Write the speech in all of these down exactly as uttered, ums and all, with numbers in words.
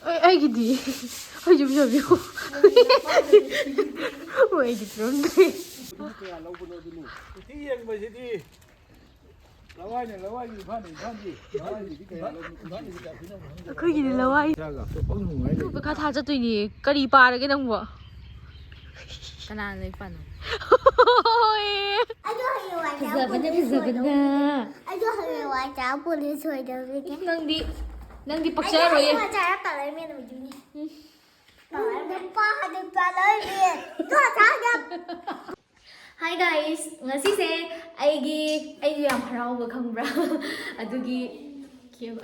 ꯑꯩ ꯑꯩꯒꯤꯗꯤ ꯑꯩꯁꯨ ꯄꯤꯖꯕꯤꯌꯨ꯫ ꯃꯣꯏ ꯑꯩꯗꯤ ꯄꯤꯔꯝꯗ꯭ꯔꯦ꯫ ꯀꯌꯥ ꯂꯧꯕꯅꯣ ꯑꯗꯨꯅꯤ? ꯎꯇꯤ ꯌꯦꯡꯕꯁꯤꯗꯤ ꯂꯋꯥꯏꯅ ꯂꯋꯥꯏꯒꯤ, ꯏꯝꯐꯥꯜꯅ ꯏꯝꯐꯥꯜꯒꯤ꯫ ꯂꯋꯥꯏꯒꯤꯗꯤ ꯀꯌꯥ ꯂꯧꯕꯅꯣ? ꯑꯩꯈꯣꯏꯒꯤꯗꯤ ꯂꯋꯥꯏ꯫ ꯏꯆꯥꯒ ꯄꯪ ꯅꯨꯡꯉꯥꯏ ꯂꯩ꯫ ꯄꯩꯈꯥ ꯊꯥ ꯆꯠꯇꯣꯏꯅꯦ꯫ ꯀꯔꯤ ꯄꯥꯔꯒꯦ ꯅꯪꯕꯣ? ꯀꯅꯥꯅ ꯂꯥꯏꯔꯤꯛ ꯄꯥꯅꯕ? ꯍꯣꯏ꯫ ꯑꯗꯣ ꯍꯌꯦꯡꯋꯥꯏ ꯆꯥ ꯐꯖꯕꯅ ꯄꯨꯂꯤꯁ ꯐꯖꯕꯅ꯫ ꯑꯣꯏꯗꯧꯔꯤꯅꯦ꯫ ꯑꯗꯣ ꯍꯌꯦꯡꯋꯥꯏ ꯆꯥ ꯄꯨꯂꯤꯁ ꯑꯣꯏꯗꯧꯔꯤꯅꯦ꯫ ꯅꯪꯗꯤ ꯅꯪꯗꯤ ꯑꯩꯗꯤ ꯄꯛꯆꯔꯣꯏꯌꯦ꯫ ꯍꯌꯦꯡꯋꯥꯏ ꯆꯥ ꯄꯥꯂꯔ ꯃꯦꯟ ꯑꯣꯏꯗꯣꯏꯅꯦ꯫ ꯎꯝ꯫ ꯄꯥꯂꯔ ꯃꯦꯟ꯫ ꯅꯨꯄꯥ ꯍꯥꯏꯗꯤ ꯄꯥꯂꯔ ꯃꯦꯟ꯫ ꯅꯣ ꯆꯥ ꯌꯥꯝ Hi guys, ꯉꯁꯤꯁꯦ ꯑꯩꯒꯤ ꯑꯩꯁꯨ ꯌꯥꯝ ꯍꯔꯥꯎꯕ ꯈꯪꯕ꯭ꯔꯥ? ꯑꯗꯨꯒꯤ ꯀꯦꯕ꯫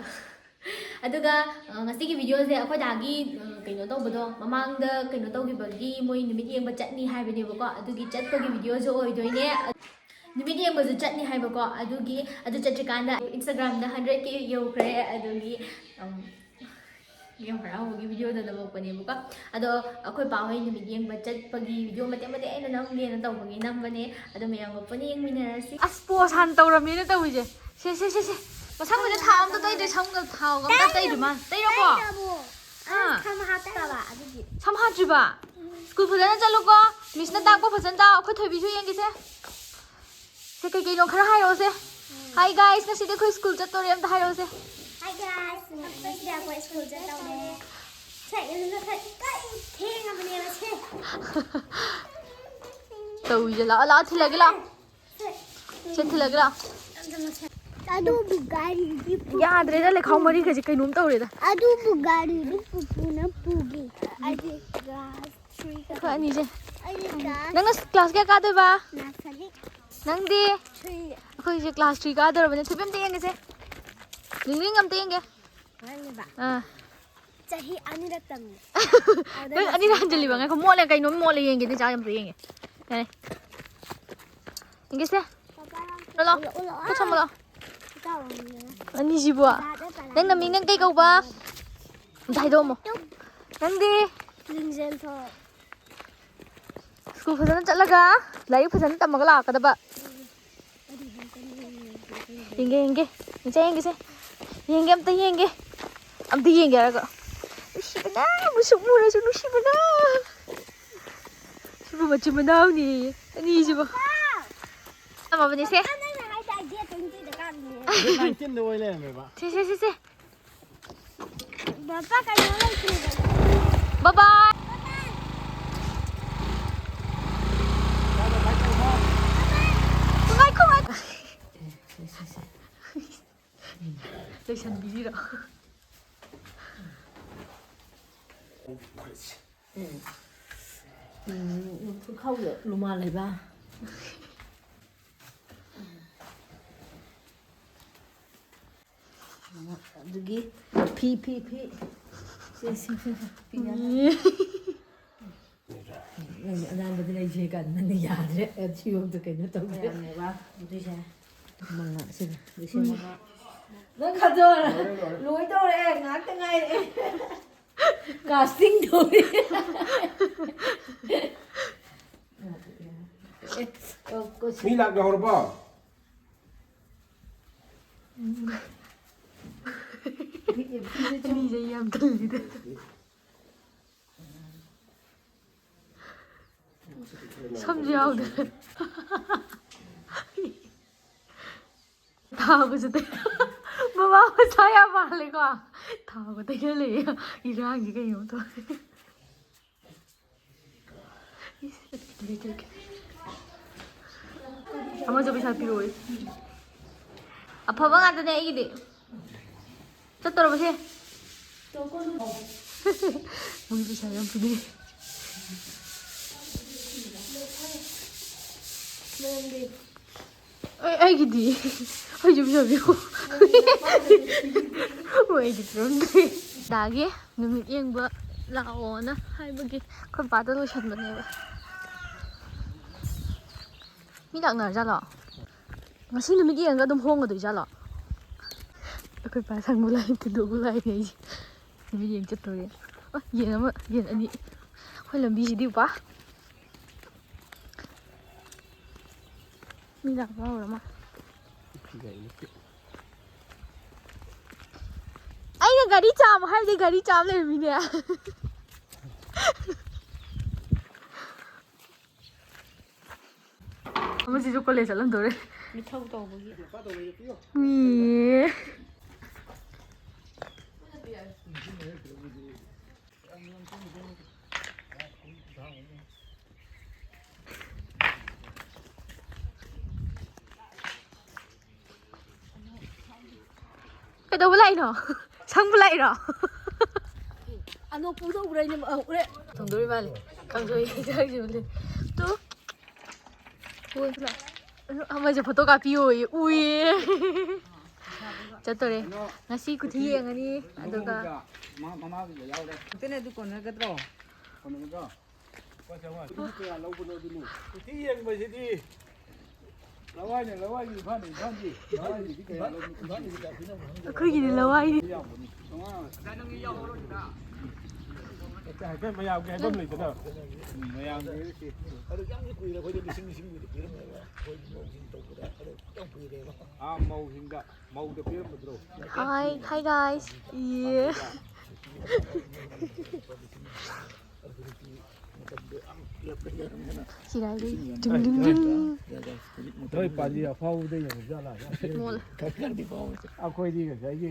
ꯑꯗꯨꯒ ꯑ, ꯉꯁꯤꯒꯤ ꯚꯤꯗꯤꯑꯣꯁꯦ ꯑꯩꯈꯣꯏ ꯗꯥꯒꯤ ꯑ, ꯀꯩꯅꯣ ꯇꯧꯕꯗꯣ, ꯃꯃꯥꯡꯗ ꯀꯩꯅꯣ ꯇꯧꯈꯤꯕꯒꯤ ꯃꯣꯏ ꯅꯨꯃꯤꯠ ꯌꯦꯡꯕ ꯆꯠꯅꯤ ꯍꯥꯏꯕꯅꯦꯕꯀꯣ, ꯑꯗꯨꯒꯤ ꯆꯠꯄꯒꯤ ꯚꯤꯗꯤꯑꯣꯁꯨ ꯑꯣꯏꯗꯣꯏꯅꯦ꯫ ꯅꯨꯃꯤꯠ ꯌꯦꯡꯕꯁꯨ ꯆꯠꯅꯤ ꯍꯥꯏꯕꯀꯣ, ꯑꯗꯨꯒꯤ ꯑꯗꯨ ꯆꯠꯇ꯭ꯔꯤꯀꯥꯟꯗ Instagram-ꯗ hundred K ꯌꯧꯈ꯭ꯔꯦ꯫ ꯑꯗꯨꯒꯤ ꯑꯝ, ꯌꯥꯝ ꯍꯔꯥꯎꯕꯒꯤ ꯚꯤꯗꯤꯑꯣꯗꯣ ꯅꯝꯃꯛꯄꯅꯦꯕꯀꯣ꯫ ꯑꯗꯣ ꯑꯩꯈꯣꯏ ꯄꯥ ꯍꯣꯏ ꯅꯨꯃꯤꯠ ꯌꯦꯡꯕ ꯆꯠꯄꯒꯤ ꯚꯤꯗꯤꯑꯣ ꯃꯇꯦꯛ ꯃꯇꯦꯛ ꯑꯩꯅ ꯅꯝꯒꯦꯅ ꯇꯧꯕꯒꯤ ꯅꯝꯕꯅꯦ꯫ ꯑꯗꯣ ꯃꯌꯥꯝꯒ ꯄꯨꯟꯅ ꯌꯦꯡꯃꯤꯟꯅꯔꯁꯤ꯫ ꯑꯁ, ꯄꯣꯁ ꯍꯥꯟꯅ ꯇꯧꯔꯝꯃꯦꯅ ꯇꯧꯔꯤꯁꯦ꯫ ꯁꯦ, ꯁꯦ, ꯁꯦ, ꯁꯦ꯫ ꯃꯁꯝꯒꯁꯦ ꯊꯥꯎ ꯑꯝꯇ ꯇꯩꯗ꯭ꯔꯦ, ꯁꯝꯒ ꯊꯥꯎꯒ ꯑꯝꯇ ꯇꯩꯗ꯭ꯔꯤ ꯃꯥ꯫ ꯇꯩꯔꯕꯣ? ꯇꯩꯔꯕꯣ? ꯑꯥ꯫ ꯁꯝ ꯍꯥꯠꯇꯕ ꯑꯗꯨꯒꯤ꯫ ꯁꯝ ꯍꯥꯠꯇ꯭ꯔꯤꯕ? ꯁ꯭ꯀꯨꯜ ꯐꯖꯅ ꯆꯠꯂꯨꯀꯣ꯫ ꯃꯤꯁꯅ ꯇꯥꯛꯄ ꯐꯖꯅ ꯇꯥꯎ꯫ ꯑꯩꯈꯣꯏ ꯊꯣꯏꯕꯤꯁꯨ ꯌꯦꯡꯒꯦꯁꯦ꯫ ꯁꯦ, ꯀꯩ ꯀꯩꯅꯣ ꯈꯔ ꯍꯥꯏꯔꯛꯑꯣꯁꯦ꯫ Hi guys, ꯉꯁꯤꯗꯤ ꯑꯩꯈꯣꯏ ꯁ꯭ꯀꯨꯜ ꯆꯠꯇꯣꯔꯦ, ꯑꯝꯇ ꯍꯥꯏꯔꯛꯑꯣꯁꯦ꯫ Hi guys, ꯉꯁꯤꯗꯤ ꯑꯩꯈꯣꯏ ꯁ꯭ꯀꯨꯜ ꯆꯠꯇꯧꯔꯦ꯫ ꯁꯦ, ꯌꯨꯝꯗ ꯈꯔ ꯀꯩ ꯊꯦꯡꯉꯕꯅꯦꯕ ꯁꯦ꯫ ꯇꯧꯏꯁꯦ, ꯂꯥꯛꯑꯣ, ꯂꯥꯛꯑꯣ, ꯊꯤꯜꯂꯒꯦ, ꯂꯥꯛꯑꯣ꯫ ꯁꯦ꯫ ꯁꯦ, ꯊꯤꯜꯂꯒꯦ, ꯂꯥꯛꯑꯣ꯫ ꯑꯗꯨꯕꯨ ꯒꯥꯔꯤꯗꯤ ꯄꯨ- ꯌꯥꯗ꯭ꯔꯦꯗ, ꯂꯩꯈꯥꯎ ꯃꯔꯤꯒꯁꯦ ꯀꯩꯅꯣꯝ ꯇꯧꯔꯦꯗ꯫ ꯑꯗꯨꯕꯨ ꯒꯥꯔꯤꯗꯤ ꯄꯨꯄꯨꯅ ꯄꯨꯒꯤ꯫ ꯑꯩꯗꯤ class three ꯑꯩꯈꯣꯏ ꯑꯅꯤꯁꯦ꯫ ꯑꯩꯗꯤ class ꯅꯪꯅ class ꯀꯌꯥ ꯀꯥꯗꯣꯏꯕ? Nursery꯫ ꯅꯪꯗꯤ? Three꯫ ꯑꯩꯈꯣꯏꯁꯦ class three ꯀꯥꯗꯧꯔꯕꯅꯦ꯫ ꯊꯣꯏꯕꯤ ꯑꯝꯇ ꯌꯦꯡꯒꯦꯁꯦ꯫ ꯅꯤꯡꯅꯤꯡ ꯑꯝꯇ ꯌꯦꯡꯒꯦ꯫ ꯅꯪꯒꯤꯕ? ꯑꯥ꯫ ꯆꯍꯤ ꯑꯅꯤꯔꯛ ꯇꯝꯃꯤ꯫ ꯅꯪ ꯑꯅꯤꯔꯛ ꯍꯟꯖꯤꯜꯂꯤꯕ? ꯉꯥꯏꯈꯣ, ꯃꯣꯠꯂꯦ, ꯀꯩꯅꯣꯝ ꯃꯣꯠꯂꯦ, ꯌꯦꯡꯒꯦ, ꯅꯆꯥ ꯑꯝꯇ ꯌꯦꯡꯒꯦ꯫ ꯌꯥꯔꯦ꯫ ꯌꯦꯡꯒꯦꯁꯦ꯫ ꯄꯄꯥ, ꯆꯠꯂꯣ꯫ ꯎꯠꯂꯣ, ꯎꯠꯂꯣ꯫ ꯈꯨꯠ ꯁꯝꯃꯨꯂꯣ꯫ ꯏꯇꯥꯎ ꯑꯃ ꯌꯦꯡꯉꯣ꯫ ꯑꯅꯤꯁꯤꯕꯨ? ꯄꯄꯥꯗ ꯄꯂꯥ ꯅꯪ ꯅꯃꯤꯡ ꯅꯪ ꯀꯩ ꯀꯧꯕ? ꯑꯝꯇ ꯍꯥꯏꯗꯣꯛꯑꯝꯃꯣ꯫ ꯅꯪꯗꯤ? ꯂꯤꯡꯖꯦꯜꯊꯣꯏ꯫ ꯁ꯭ꯀꯨꯜ ꯐꯖꯅ ꯆꯠꯂꯒ ꯂꯥꯏꯔꯤꯛ ꯐꯖꯅ ꯇꯝꯃꯒ ꯂꯥꯛꯀꯗꯕ꯫ ꯌꯦꯡꯒꯦ, ꯌꯦꯡꯒꯦ꯫ ꯏꯆꯦ ꯌꯦꯡꯒꯦꯁꯦ꯫ ꯌꯦꯡꯒꯦ, ꯑꯝꯇ ꯌꯦꯡꯒꯦ꯫ ꯑꯝꯇ ꯌꯦꯡꯒꯦ ꯍꯥꯏꯔꯒ꯫ ꯀꯅꯥ ꯑꯃꯁꯨ ꯎꯔꯁꯨ ꯅꯨꯡꯁꯤꯕꯅ꯫ ꯁꯤꯕꯨ ꯃꯆꯤꯟ ꯃꯅꯥꯎꯅꯤ ꯑꯅꯤꯁꯤꯕꯨ꯫ ꯇꯝꯃꯕꯅꯤꯁꯦ꯫ ꯅꯪꯅ ꯍꯥꯏꯗꯥꯏ ꯗꯦꯠ ꯇ꯭ꯋꯦꯟꯇꯤꯗ ꯀꯥꯞꯅꯤ꯫ ꯗꯦꯠ ꯅꯥꯏꯟꯇꯤꯟꯗ ꯑꯣꯏ ꯂꯩꯔꯝꯃꯦꯕ꯫ ꯁꯦ, ꯁꯦ, ꯁꯦ, ꯁꯦ꯫ ꯕꯥꯕꯥ ꯀꯩꯅꯣ ꯂꯩꯇꯦꯕ꯫ ꯕꯥꯏ ꯕꯥꯏ꯫ ꯉꯥꯏꯈꯣ, ꯉꯥꯏꯈꯣ꯫ ꯂꯣꯏꯁꯟꯕꯤꯔꯤꯔꯣ? ꯎꯝ, ꯄꯨꯈꯥꯎꯗ ꯔꯨꯃꯥꯜ ꯂꯩꯕ꯫ ꯑꯗꯨꯒꯤ ꯐꯤ, ꯐꯤ, ꯐꯤ꯫ ꯁꯦ, ꯁꯦ, ꯁꯦ, ꯁꯦ, ꯐꯤ ꯌꯥꯝ꯫ ꯅꯪ ꯑꯅꯥꯟꯕꯗꯤ ꯂꯩꯁꯦ ꯀꯥꯟꯗ ꯅꯪ ꯌꯥꯗ꯭ꯔꯦ꯫ ꯁꯤꯐꯥꯎꯗ ꯀꯩꯅꯣ ꯇꯧꯗ꯭ꯔꯦ꯫ ꯀꯌꯥꯅꯦꯕ ꯑꯗꯨꯏꯁꯦ? ꯃꯉꯥ, ꯁꯤꯒ꯫ ꯂꯤꯁꯤꯡ ꯃꯉꯥ꯫ ꯅꯪ ꯈꯟꯗꯣꯛꯑꯣ꯫ ꯂꯣꯏꯔꯦ, ꯂꯣꯏꯔꯦ꯫ ꯂꯣꯏꯗꯧꯔꯦ, ꯉꯥꯏꯍꯥꯛꯇ ꯉꯥꯏꯔꯦ꯫ ꯀꯥꯁꯇꯤꯡ ꯇꯧꯔꯤ꯫ ꯑꯦ, ꯑꯣ, ꯀꯣ-, ꯃꯤ ꯂꯥꯛꯅꯍꯧꯔꯕꯣ? ꯑꯅꯤꯁꯦ ꯌꯥꯝ ꯇꯜꯂꯤꯗ꯫ ꯁꯝꯁꯨ ꯌꯥꯎꯗꯦ꯫ ꯊꯥꯕꯁꯨ ꯇꯩ-, ꯃꯃꯥ ꯃꯆꯥ ꯌꯥꯝ ꯃꯥꯜꯂꯦꯀꯣ꯫ ꯊꯥꯕ ꯇꯩꯁꯜꯂꯛꯑꯦ꯫ ꯏꯔꯥꯡꯁꯤ ꯀꯩꯅꯣꯝ ꯇꯧꯔꯦ꯫ ꯑꯃꯁꯨ ꯄꯩꯁꯥ ꯄꯤꯔꯛꯑꯣꯌꯦ꯫ ꯑꯐꯕ ꯉꯥꯛꯇꯅꯦ ꯑꯩꯒꯤꯗꯤ꯫ ꯆꯠꯇꯧꯔꯕꯁꯦ꯫ ꯃꯣꯏ ꯄꯩꯁꯥ ꯌꯥꯝ ꯄꯤꯅꯩ꯫ ꯑꯩ, ꯑꯩꯒꯤꯗꯤ, ꯑꯩꯁꯨ ꯄꯩꯁꯥ ꯄꯤꯌꯨ꯫ ꯃꯣꯏ ꯑꯩꯗꯤ ꯄꯤꯔꯝꯗ꯭ꯔꯦ꯫ ꯗꯥꯒꯤ ꯅꯨꯃꯤꯠ ꯌꯦꯡꯕ ꯂꯥꯛꯑꯣꯅ ꯍꯥꯏꯕꯒꯤ ꯑꯩꯈꯣꯏ ꯄꯥꯗ ꯂꯣꯏꯁꯟꯕꯅꯦꯕ꯫ ꯃꯤ ꯂꯥꯛꯅꯔꯖꯥꯠꯂꯣ? ꯉꯁꯤ ꯅꯨꯃꯤꯠ ꯌꯦꯡꯉꯒ ꯑꯗꯨꯝ ꯍꯣꯡꯒꯗꯣꯏꯖꯥꯠꯂꯣ? ꯑꯩꯈꯣꯏ ꯄꯥ ꯁꯪꯕ ꯂꯥꯏ ꯊꯤꯟꯗꯣꯛꯄ ꯂꯥꯏꯅꯦ ꯑꯩꯁꯦ꯫ ꯅꯨꯃꯤꯠ ꯌꯦꯡ ꯆꯠꯇꯣꯔꯦ꯫ ꯑꯣ, ꯌꯦꯟ ꯑꯃ, ꯌꯦꯟ ꯑꯅꯤ꯫ ꯑꯩꯈꯣꯏ ꯂꯝꯕꯤꯁꯤꯗꯤ ꯎꯄꯥ꯫ ꯃꯤ ꯂꯥꯛꯄ ꯍꯧꯔ ꯃꯥꯜꯂꯦ꯫ ꯑꯩꯅ ꯒꯥꯔꯤ ꯆꯥꯝꯃ ꯍꯥꯏꯕꯗꯤ ꯒꯥꯔꯤ ꯆꯥꯝ ꯂꯩꯔꯝꯃꯤꯅꯦ꯫ ꯑꯃꯁꯤꯁꯨ ꯀꯣꯂꯦꯖ ꯆꯠꯂꯝꯗꯣꯔꯦ꯫ ꯃꯤꯊꯧ ꯇꯧꯕꯒꯤ꯫ ꯃꯤ꯫ ꯀꯩꯗꯧꯕ ꯂꯥꯛꯏꯅꯣ? ꯁꯪꯕ ꯂꯥꯛꯏꯔꯣ? ꯑꯅꯣꯛ ꯄꯨꯗꯧꯕ꯭ꯔꯥ? ꯑꯩꯅ ꯎꯔꯦ꯫ ꯊꯣꯡꯗꯣꯔꯤ ꯃꯥꯜꯂꯦ꯫ ꯀꯥꯡꯁꯣꯏ ꯏꯟꯖꯥꯡꯁꯤꯕꯨ ꯂꯩ꯫ ꯇꯨ꯫ ꯄꯨ ꯂꯥꯛꯑꯣ꯫ ꯑꯃꯁꯦ ꯐꯣꯇꯣ ꯀꯥꯞꯄꯤꯌꯣꯌꯦ꯫ ꯎꯏꯌꯦ꯫ ꯆꯠꯇꯣꯔꯦ꯫ ꯉꯁꯤ ꯀꯨꯊꯤ ꯌꯦꯡꯉꯅꯤ꯫ ꯑꯗꯨꯒ ꯃꯥ-, ꯃꯃꯥꯒꯤꯗ ꯌꯥꯎꯔꯦ꯫ ꯏꯆꯦꯅꯦ, ꯑꯗꯨ ꯀꯣꯟꯅꯒꯗ꯭ꯔꯣ? ꯀꯣꯟꯅꯒꯗ꯭ꯔꯣ? ꯂꯨꯄꯥ ꯆꯥꯝꯃꯉꯥ꯫ ꯑꯗꯨꯕꯨ ꯀꯌꯥ ꯂꯧꯕꯅꯣ ꯑꯗꯨꯅꯤ? ꯀꯨꯊꯤ ꯌꯦꯡꯕꯁꯤꯗꯤ ꯂꯋꯥꯏꯅ ꯂꯋꯥꯏꯒꯤ, ꯏꯝꯐꯥꯜꯅ ꯏꯝꯐꯥꯜꯒꯤ꯫ ꯂꯋꯥꯏꯒꯤꯗꯤ ꯀꯌꯥ ꯂꯧꯕꯅꯣ? ꯏꯝꯐꯥꯜꯒꯤꯗꯤ ꯀꯌꯥ ꯄꯤꯅꯕꯅꯣ ꯈꯪꯗꯦ꯫ ꯑꯩꯈꯣꯏꯒꯤꯗꯤ ꯂꯋꯥꯏꯅꯤ꯫ ꯆꯥꯝꯃꯉꯥ꯫ ꯍꯥꯏꯐꯦꯠ ꯃꯌꯥꯝꯒꯤ ꯍꯥꯏꯐꯝ ꯂꯩꯗꯅ꯫ ꯎꯝ, ꯃꯌꯥꯝꯒꯤ꯫ ꯑꯗꯨ ꯌꯥꯝꯗꯤ ꯀꯨꯏꯔꯦ, ꯑꯩꯈꯣꯏꯗꯤ ꯂꯤꯁꯤꯡ ꯂꯤꯁꯤꯡꯕꯨꯗꯤ ꯄꯤꯔꯝꯃꯦꯕ꯫ ꯑꯩꯈꯣꯏ ꯃꯧꯁꯤꯡ ꯇꯧꯕꯗ ꯑꯗꯨ ꯌꯥꯝ ꯀꯨꯏꯔꯦꯕ꯫ ꯑꯥ, ꯃꯧꯁꯤꯡꯗ, ꯃꯧꯗ ꯄꯤꯔꯝꯕꯗ꯭ꯔꯣ? Hi, hi guys. Yeah. ꯁꯤꯔꯥꯏꯗꯩ꯫ ꯗꯨꯡ, ꯗꯨꯡ, ꯗꯨꯡ꯫ ꯅꯣꯏ ꯄꯥꯜꯂꯤ ꯑꯐꯥꯎꯕꯗ ꯌꯦꯡꯉꯨ ꯖꯥꯠꯂꯥ? ꯃꯣꯜꯂꯦ꯫ ꯑꯩꯈꯣꯏꯗꯤ ꯉꯁꯥꯏꯒꯤ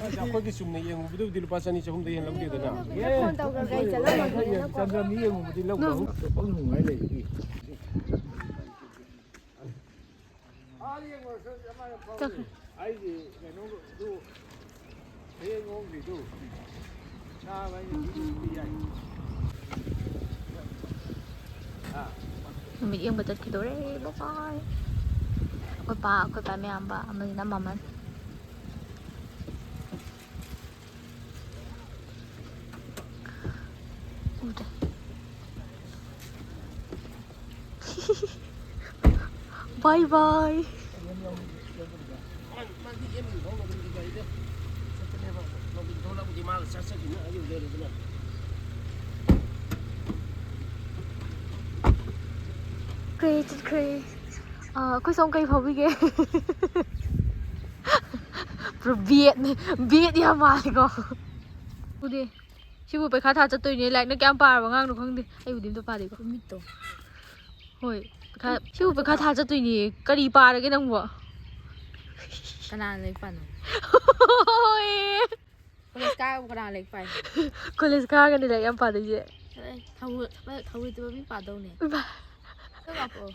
ꯑꯁ, ꯑꯩꯈꯣꯏꯒꯤ ꯆꯨꯝꯅ ꯌꯦꯡꯉꯨꯕꯗꯨꯕꯨꯗꯤ ꯂꯨꯄꯥ ꯆꯅꯤ ꯆꯍꯨꯝꯗ ꯌꯦꯟ ꯂꯧꯗꯦꯗꯅ꯫ ꯐꯣꯟ ꯇꯧꯈ꯭ꯔꯒ ꯑꯩ ꯆꯠꯂꯝꯃꯒꯦꯅꯀꯣ꯫ ꯆꯟꯗ꯭ꯔ ꯃꯤ ꯌꯦꯡꯉꯨꯕꯗꯤ ꯂꯧꯗ꯭ꯔꯣ? ꯅꯣ꯫ ꯄꯪ ꯅꯨꯡꯉꯥꯏ ꯂꯩꯕꯒꯤ꯫ ꯆꯠꯈ꯭ꯔꯦ꯫ ꯑꯩꯒꯤ ꯀꯩꯅꯣꯗꯨ, ꯍꯌꯦꯡ ꯉꯧꯗ꯭ꯔꯤꯗꯨ꯫ ꯆꯥꯕ ꯑꯩꯅ ꯄꯤꯕꯗꯤ ꯌꯥꯏ꯫ ꯑꯥ꯫ ꯅꯨꯃꯤꯠ ꯌꯦꯡꯕ ꯆꯠꯈꯤꯗꯣꯔꯦ꯫ Bye bye꯫ ꯑꯩꯈꯣꯏ ꯄꯥ, ꯑꯩꯈꯣꯏ ꯄꯥ ꯃꯌꯥꯝꯕ, ꯑꯃꯁꯤꯅ ꯃꯃꯟ꯫ ꯎꯗ꯭ꯔꯦ꯫ Bye bye꯫ ꯆꯠꯈ꯭ꯔꯦ, ꯆꯠꯈ꯭ꯔꯦ꯫ ꯑꯥ, ꯑꯩꯈꯣꯏ ꯁꯣꯝ ꯀꯩ ꯐꯥꯎꯕꯤꯒꯦ? ꯄꯨꯔꯥ ꯕꯦꯠꯅꯦ꯫ ꯕꯦꯠ ꯌꯥꯝ ꯃꯥꯜꯂꯦꯀꯣ꯫ ꯎꯗꯦ꯫ ꯁꯤꯕꯨ ꯄꯩꯈꯥ ꯊꯥ ꯆꯠꯇꯣꯏꯅꯦ꯫ ꯂꯥꯏꯔꯤꯛꯅ ꯀꯌꯥꯝ ꯄꯥꯔꯕ ꯑꯉꯥꯡꯅꯣ ꯈꯪꯗꯦ꯫ ꯑꯩꯕꯨꯗꯤ ꯑꯝꯇ ꯄꯥꯗꯦꯀꯣ꯫ ꯃꯤꯠꯇꯣ꯫ ꯍꯣꯏ꯫ ꯄꯩꯈꯥ, ꯁꯤꯕꯨ ꯄꯩꯈꯥ ꯊꯥ ꯆꯠꯇꯣꯏꯅꯦ꯫ ꯀꯔꯤ ꯄꯥꯔꯒꯦ ꯅꯪꯕꯣ? ꯀꯅꯥꯅ ꯂꯥꯏꯔꯤꯛ ꯄꯥꯅꯣ? ꯍꯣꯏ꯫ ꯀꯣꯂꯦꯖ ꯀꯥꯕ ꯀꯅꯥ ꯂꯥꯏꯔꯤꯛ ꯄꯥꯏ? ꯀꯣꯂꯦꯖ ꯀꯥꯔꯒꯅꯤ ꯂꯥꯏꯔꯤꯛ ꯌꯥꯝ ꯄꯥꯗꯣꯏꯁꯦ꯫ ꯆꯠꯂꯍꯦ, ꯊꯧ-, ꯊꯧ-, ꯊꯧꯔꯣꯏꯗꯕ ꯃꯤ ꯄꯥꯗꯧꯅꯦ꯫ ꯏꯃꯥ꯫ ꯐꯣꯇꯣ ꯀꯥꯞꯄꯛꯑꯣ꯫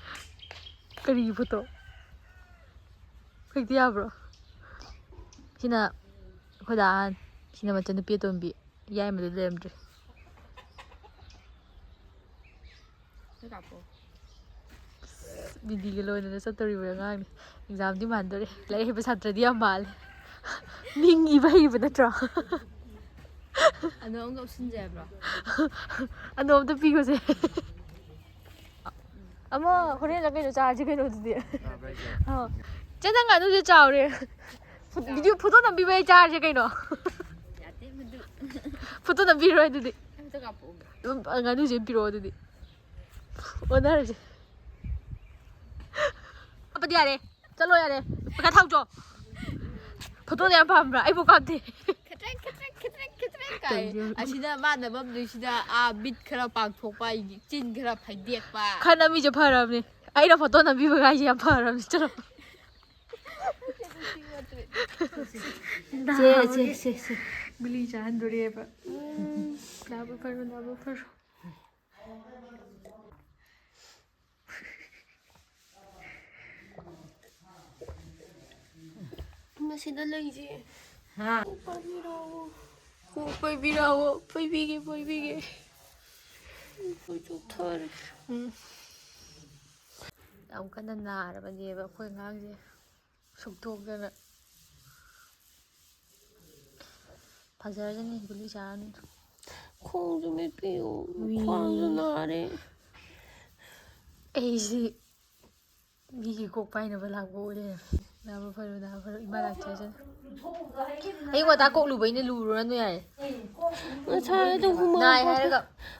ꯀꯔꯤ ꯐꯣꯇꯣ? ꯍꯦꯛꯇ ꯌꯥꯕ꯭ꯔꯣ? ꯁꯤꯅ ꯑꯩꯈꯣꯏ ꯗꯥ ꯑꯍꯟ, ꯁꯤꯅ ꯃꯆꯟꯅꯨꯄꯤ ꯑꯇꯣꯝꯕꯤ, ꯌꯥꯏꯃꯗꯨ ꯂꯩꯔꯝꯗ꯭ꯔꯦ꯫ ꯐꯣꯇꯣ ꯀꯥꯞꯄꯛꯑꯣ꯫ ꯕꯤꯗꯤꯒ ꯂꯣꯏꯅꯅ ꯆꯠꯇꯧꯔꯤꯕ ꯑꯉꯥꯡꯅꯤ꯫ ꯑꯦꯛꯖꯥꯝꯗꯤ ꯃꯥꯟꯗꯣꯔꯦ꯫ ꯂꯥꯏꯔꯤꯛ ꯍꯩꯕ ꯁꯥꯇ꯭ꯔꯗꯤ ꯌꯥꯝ ꯃꯥꯜꯂꯦ꯫ ꯃꯤꯡ ꯏꯕ ꯍꯩꯕ ꯅꯠꯇ꯭ꯔꯣ? ꯑꯗꯣ ꯑꯃꯨꯛ ꯂꯧꯁꯤꯟꯖꯦ ꯍꯥꯏꯕ꯭ꯔꯣ? ꯑꯗꯣ ꯑꯝꯇ ꯄꯤꯈꯣꯁꯦ꯫ ꯑꯃ ꯍꯣꯔꯦꯟꯂ ꯀꯩꯅꯣ ꯆꯥꯔꯁꯤ ꯀꯩꯅꯣ ꯑꯗꯨꯗꯤ꯫ ꯆꯥꯕ꯭ꯔꯥ ꯍꯥꯏꯁꯦ? ꯑꯥ꯫ ꯆꯦ, ꯅꯪ ꯉꯥꯅꯨꯁꯦ ꯆꯥꯎꯔꯦ꯫ ꯐꯨ-, ꯚꯤꯗꯤꯑꯣ ꯐꯣꯇꯣ ꯅꯝꯕꯤꯕ ꯑꯩ ꯆꯥꯔꯁꯦ ꯀꯩꯅꯣ꯫ ꯌꯥꯗꯦ ꯃꯗꯨ꯫ ꯐꯣꯇꯣ ꯅꯝꯕꯤꯔꯣꯏ ꯑꯗꯨꯗꯤ꯫ ꯑꯝꯇ ꯀꯥꯞꯄꯛꯑꯣ꯫ ꯑꯗꯨꯝ ꯉꯥꯅꯨꯁꯦ ꯄꯤꯔꯛꯑꯣ ꯑꯗꯨꯗꯤ꯫ ꯑꯣꯟꯅꯔꯁꯦ꯫ ꯀꯥꯞꯄꯗꯤ ꯌꯥꯔꯦ꯫ ꯆꯠꯂꯣ ꯌꯥꯔꯦ꯫ ꯄꯩꯈꯥ ꯊꯥꯎꯆꯣ꯫ ꯐꯣꯇꯣꯗ ꯌꯥꯝ ꯄꯥꯝꯕ꯭ꯔꯥ? ꯑꯩꯕꯨ ꯀꯥꯞꯇꯦ꯫ ꯈꯤꯇꯪ, ꯈꯤꯇꯪ, ꯈꯤꯇꯪ, ꯈꯤꯇꯪ ꯀꯥꯏ꯫ ꯀꯩꯅꯣ? ꯑꯁꯤꯗ ꯃꯥꯅ ꯃꯝꯗꯣꯏꯁꯤꯗ ꯑꯥ ꯃꯤꯠ ꯈꯔ ꯄꯥꯡꯊꯣꯛꯄ, ꯆꯤꯟ ꯈꯔ ꯐꯩꯗꯦꯛꯄ꯫ ꯈꯔ ꯅꯝꯃꯤꯁꯦ ꯐꯔꯕꯅꯦ꯫ ꯑꯩꯅ ꯐꯣꯇꯣ ꯅꯝꯕꯤꯕ ꯍꯥꯏꯁꯦ ꯌꯥꯝ ꯐꯔꯕꯅꯦ꯫ ꯆꯠꯂꯣ꯫ ꯁꯦ, ꯁꯦ, ꯁꯦ, ꯁꯦ꯫ ꯒꯨꯂꯤ ꯆꯥꯍꯟꯗꯣꯔꯦꯕ꯫ ꯎꯝ, ꯅꯥꯕ ꯐꯔꯣ, ꯅꯥꯕ ꯐꯔꯣ꯫ ꯃꯁꯤꯗ ꯂꯩꯁꯦ꯫ ꯍꯥ? ꯀꯣꯛ ꯄꯥꯏꯕꯤꯔꯛꯑꯣ꯫ ꯀꯣꯛ ꯄꯥꯏꯕꯤꯔꯛꯑꯣ꯫ ꯄꯥꯏꯕꯤꯒꯦ, ꯄꯥꯏꯕꯤꯒꯦ꯫ ꯑꯩꯈꯣꯏ ꯆꯣꯛꯊꯔꯦ꯫ ꯎꯝ꯫ ꯌꯥꯝ ꯀꯟꯅ ꯅꯥꯔꯕꯅꯦꯕ ꯑꯩꯈꯣꯏ ꯑꯉꯥꯡꯁꯦ꯫ ꯁꯨꯛꯇꯣꯛꯇꯅ꯫ ꯐꯖꯔꯖꯅꯤ, ꯒꯨꯂꯤ ꯆꯥꯔꯅꯤ꯫ ꯈꯣꯡꯁꯨ ꯃꯦꯠꯄꯤꯌꯨ꯫ ꯎꯏ꯫ ꯈ꯭ꯋꯥꯡꯁꯨ ꯅꯥꯔꯦ꯫ ꯑꯩꯁꯤ ꯃꯤꯒꯤ ꯀꯣꯛ ꯄꯥꯏꯅꯕ ꯂꯥꯛꯄ ꯑꯣꯏ ꯂꯩꯔꯝꯃꯦ꯫ ꯅꯥꯕ ꯐꯔꯣ, ꯅꯥꯕ ꯐꯔꯣ꯫ ꯏꯃꯥ ꯂꯥꯛꯆꯔꯖꯅꯤ꯫ ꯑꯌꯨꯛ ꯉꯟꯇꯥ ꯀꯣꯛ ꯂꯨꯕꯩꯅꯦ, ꯂꯨꯔꯨꯔꯅꯨ ꯌꯥꯔꯦ꯫ ꯉꯁꯥꯏ ꯑꯗꯨ ꯍꯨꯃꯥꯡ ꯅꯥꯏ ꯄꯥꯈꯠ-, ꯍꯥꯏꯔꯒ꯫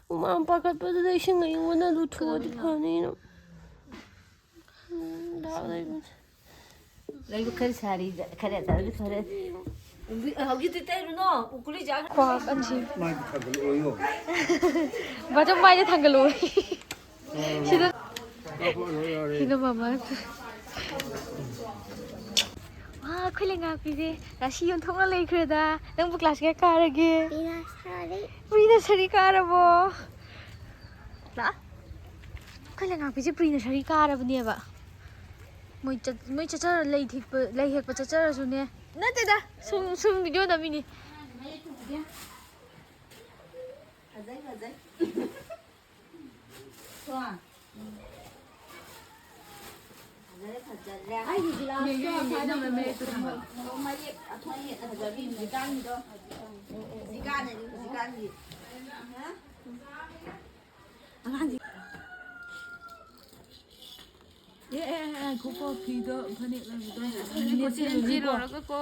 ꯍꯨꯃꯥꯡ ꯄꯥꯈꯠꯄꯗꯨꯗ ꯏꯁꯤꯡ ꯑꯌꯤꯡꯕꯅ ꯂꯨꯊꯣꯛꯑꯗꯤ ꯀꯩꯗꯧꯔꯤꯅꯣ? ꯐꯅꯤꯅ꯫ ꯎꯝ, ꯗꯥꯛ ꯂꯩꯕꯅꯦ꯫ ꯂꯩꯕ ꯈꯔ ꯁꯥꯔꯤꯗ, ꯈꯔ ꯇꯧꯔꯗꯤ ꯐꯔꯦ꯫ ꯍꯧꯖꯤꯛꯇꯤ ꯇꯩꯔꯨꯅꯣ, ꯎꯀꯨꯂꯤ ꯆꯥ-, ꯈ꯭ꯋꯥꯡ ꯑꯅꯤ꯫ ꯃꯥꯏꯗꯤ ꯊꯥꯡꯒꯠꯂꯛꯑꯣꯌꯣ꯫ ꯕꯥꯆꯧ ꯃꯥꯏꯗ ꯊꯥꯡꯒꯠꯂꯣ꯫ ꯁꯤꯗ꯫ ꯀꯥꯞꯄꯛꯑꯅꯨ ꯌꯥꯔꯦ꯫ ꯁꯤꯅ ꯃꯃꯥ꯫ ꯋꯥ, ꯑꯩꯈꯣꯏ ꯂꯩꯉꯥꯛꯄꯤꯁꯦ ꯔꯥꯁꯤ ꯌꯣꯟꯊꯣꯛꯅ ꯂꯩꯈ꯭ꯔꯦꯗ꯫ ꯅꯪꯕꯨ ꯀ꯭ꯂꯥꯁ ꯀꯌꯥ ꯀꯥꯔꯒꯦ? ꯄꯤꯅꯁꯥꯔꯤ꯫ Pre nursery ꯀꯥꯔꯕꯣ? ꯂꯥꯛ꯫ ꯑꯩꯈꯣꯏ ꯂꯩꯉꯥꯛꯄꯤꯁꯦ ꯄ꯭ꯔꯤ ꯅꯁꯔꯤ ꯀꯥꯔꯕꯅꯦꯕ꯫ ꯃꯣꯏ ꯆꯠ-, ꯃꯣꯏ ꯆꯠꯆꯔ-, ꯂꯩ ꯊꯦꯛꯄ, ꯂꯩ ꯍꯦꯛꯄ ꯆꯠꯆꯔꯁꯨꯅꯦ꯫ ꯅꯠꯇꯦꯗ, ꯁꯨꯝ, ꯁꯨꯝ ꯚꯤꯗꯤꯑꯣ ꯅꯝꯃꯤꯅꯤ꯫ ꯐꯖꯩ, ꯐꯖꯩ꯫ ꯀꯣ? ꯐꯖꯔꯦ, ꯐꯖꯔꯦ꯫ ꯑꯩꯒꯤ ꯒꯤꯂꯥꯁꯇꯣ ꯌꯦꯡꯒꯦ, ꯌꯦꯡꯒꯦ, ꯏꯅꯝꯃ, ꯃꯌꯦꯛꯇꯣ ꯊꯝꯕ꯫ ꯑꯣ, ꯃꯌꯦꯛ ꯑꯊꯣꯟ ꯍꯦꯛ ꯐꯖꯕꯤ ꯍꯧꯖꯤꯛꯀꯥꯟꯒꯤꯗꯣ꯫ ꯍꯧꯖꯤꯛꯀꯥꯟ, ꯍꯧꯖꯤꯛꯀꯥꯟꯒꯤ꯫ ꯑꯉꯥꯡꯁꯤ꯫ ꯑꯦ, ꯑꯦ, ꯑꯦ, ꯉꯥꯏꯈꯣꯀꯣ, ꯐꯤꯗꯣ, ꯐꯅꯦꯛ ꯂꯩꯕꯗꯣ꯫ ꯅꯦꯠꯁꯜꯂꯨꯅꯤꯀꯣ꯫ ꯂꯣꯏꯔꯒꯀꯣ꯫